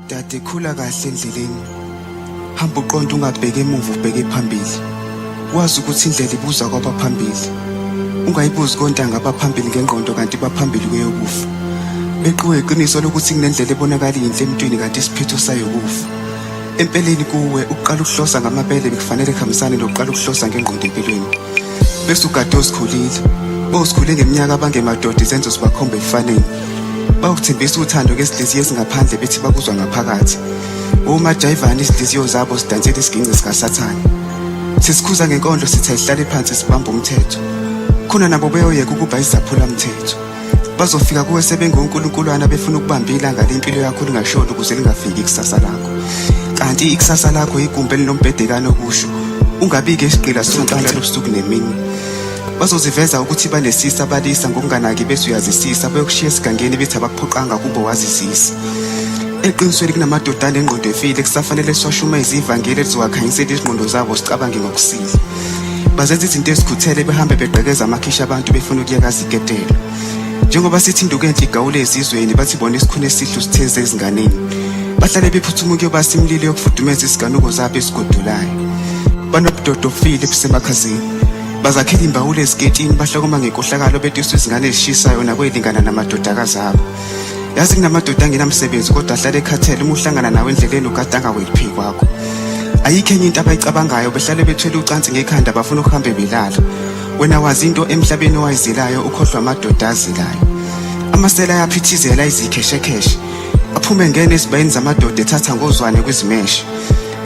Dade khula kahle endleleni. Hamba uqonde ungabheki emuva ubheke phambili. Wazi ukuthi indlela ibuzwa kwabaphambili. Ungayibuzi kontanga abaphambili ngengqondo kanti baphambili kweyokufa. Beqiwe iqiniso lokuthi kunendlela ebonakala iyinhle emntwini kanti isiphetho sayo kufa. Empeleni kuwe ukuqala ukuhlosa ngamabele bekufanele kuhambisane nokuqala ukuhlosa ngengqondo empilweni. Bese ugade osikhulile. Osikhule ngeminyaka abangemadoda izenzo zibakhomba ekufaneni. Bakuthembisa uthando ngezinhliziyo ezingaphandle bethi bakuzwa ngaphakathi. Omajayivane izinhliziyo zabo zidansela isiginci sikaSathane. Sisikhuza ngenkondlo sithi ayihlale phansi sibambe umthetho. Khona nabo beyoyeka ukuba izaphula mthetho. Bazofika kuwe sebengonkulunkulwana befuna ukubamba ilanga lempilo yakho lingashoni ukuze lingafiki ikusasa lakho. Kanti ikusasa lakho igumbi elinombhede kanokusho. Ungabike isigqila socansi lobusuku nemini. Bazoziveza ukuthi banesisa balisa ngokunganaki bese uyazisisa bayokushiya esigangeni bethi abakuphoqanga kubo wazizisa. Eqinisweni kunamadoda anengqondo efile kusafanele siwashumayeze ivangeli elizowakhanyisela izingqondo zabo sicabange ngokusile. Bazenza izinto ezikhuthele behambe begqekeza amakhishi abantu befuna ukuyeka ziketelo. Njengoba sithi induku enhle igawule ezizweni bathi bona isikhuni esihle usitheze ezinganeni. Bahlale bephuthuma ukuyobasa imililo yokufudumeza iziganuko zabo ezigodolayo. Banobudodofile busemakhazeni. Bazakhela imbawula eziketini bahlokoma ngenkohlakalo betuswa izingane ezishisayo nakwelingana namadodakazi abo. Yazi kunamadoda angenamsebenzi kodwa ahlale ekhathele uma uhlangana nawe endleleni ugada angaweli phi kwakho. Ayikho enye into abayicabangayo behlale bethwele ucansi ngekhanda bafuna ukuhambe belala. Wena wazi into emhlabeni owayizilayo ukhohlwa amadoda azilayo. Amasela ayaphithizela izikheshekheshe. Aphume ngene ezibayeni zamadoda ethatha ngozwane kwizimeshe.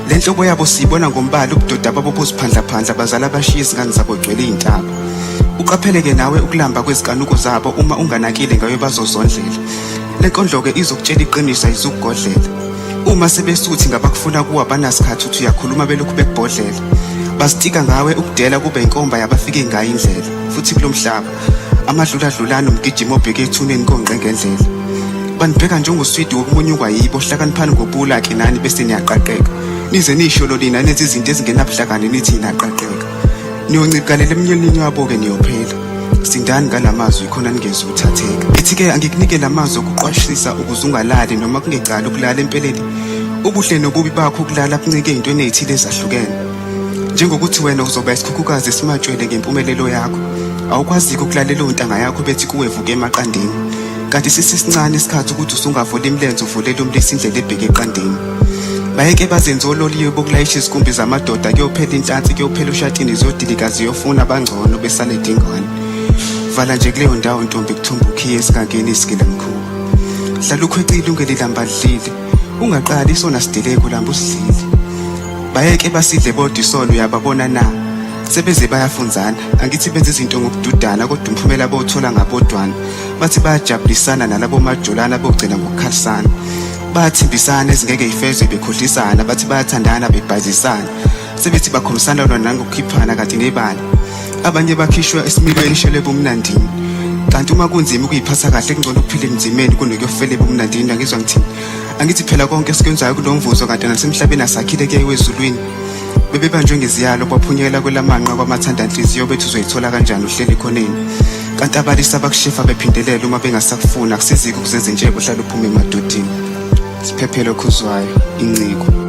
Le nhlobo yabo siyibona ngombala ubudoda babo buziphandlaphandla bazala bashiye izingane zabo gcwele iy'ntaba. Uqaphele-ke nawe ukulamba kwezikanuko zabo uma unganakile ngayo bazozondlela. Le nkondlo-ke izokutshela iqiniso ayizukugodlela. Uma sebesuthi ngabakufuna kuwo abanasikhathi uthi uyakhuluma belokhu bekubhodlela. Bazitika ngawe ukudela kube inkomba yabafike ngayo indlela. Futhi kulo mhlaba amadluladlulane umgijimo obheke ethuneni kongqe ngendlela. Banibheka njengoswidi wokumunyukwa yibo hlakaniphani ngobula ke nani bese niyaqaqeka. Nize nisholo nina nenze izinto ezingenabuhlakani nithi naqaqeka. Niyoncikalela emnyelini wabo-ke niyophela. Sindani ngalamazwi khona ningezuthatheka. Ithi-ke angikunike lamazwi okuqwashisa ukuze ungalali noma kungecala ukulala empeleni. Ubuhle nobubi bakho ukulala buncike ey'ntweni ey'thile ezahlukene. Njengokuthi wena uzoba isikhukhukazi esimatshwele ngempumelelo yakho. Awukwazike ukulalela ontanga yakho bethi kuwe vuka emaqandeni. Kanti sisesincane isikhathi ukuthi usungavula imilenze uvulele umlisa indlela ebheke eqandeni. Bayeke bazenze ololiwe bokulayisha izikumbi zamadoda kuyophela inhlansi kuyophela ushatini ziyodilika ziyofuna abangcono besale dingane. Vala nje kuleyo ndawo ntombi kuthumba ukhiye esigangeni isigila mkhuba. Hlala ukhwecile ungelilamba lidlile. Ungaqali isona sideleko lamba usidlile. Bayeke basidle bodwa isono uyababona na? Sebeze bayafunzana. Angithi benza izinto ngokududana kodwa umphumela bowuthola ngabodwana. Bathi bayajabulisana nalabo majolana bogcina ngokukhalisana. Bayathembisana ezingeke ifezwe bekhohlisana bathi bayathandana bebhazisana. Sebethi bakhombisana lona nangokukhiphana kanti nebala. Abanye bakhishwa esimilweni shele bumnandini. Kanti uma kunzima ukuyiphatha kahle kungcono ukuphila ebunzimeni kunokuyofela ebumnandini angizwa ngithini. Angithi phela konke esikwenzayo kunomvuzo kanti nasemhlabeni asakhile kuyayiwa ezulwini. Bebebanjwe ngeziyalo kwaphunyela kwelamanqa kwamathandanhliziyo bethi uzoyithola kanjani uhleli ekhoneni. Kanti abalisa bakushifa bephindelela uma bengasakufuni akusiziki ukuzenza intshebe uhlale uphume emadodeni. Siphephelo Khuzwayo, Inciko.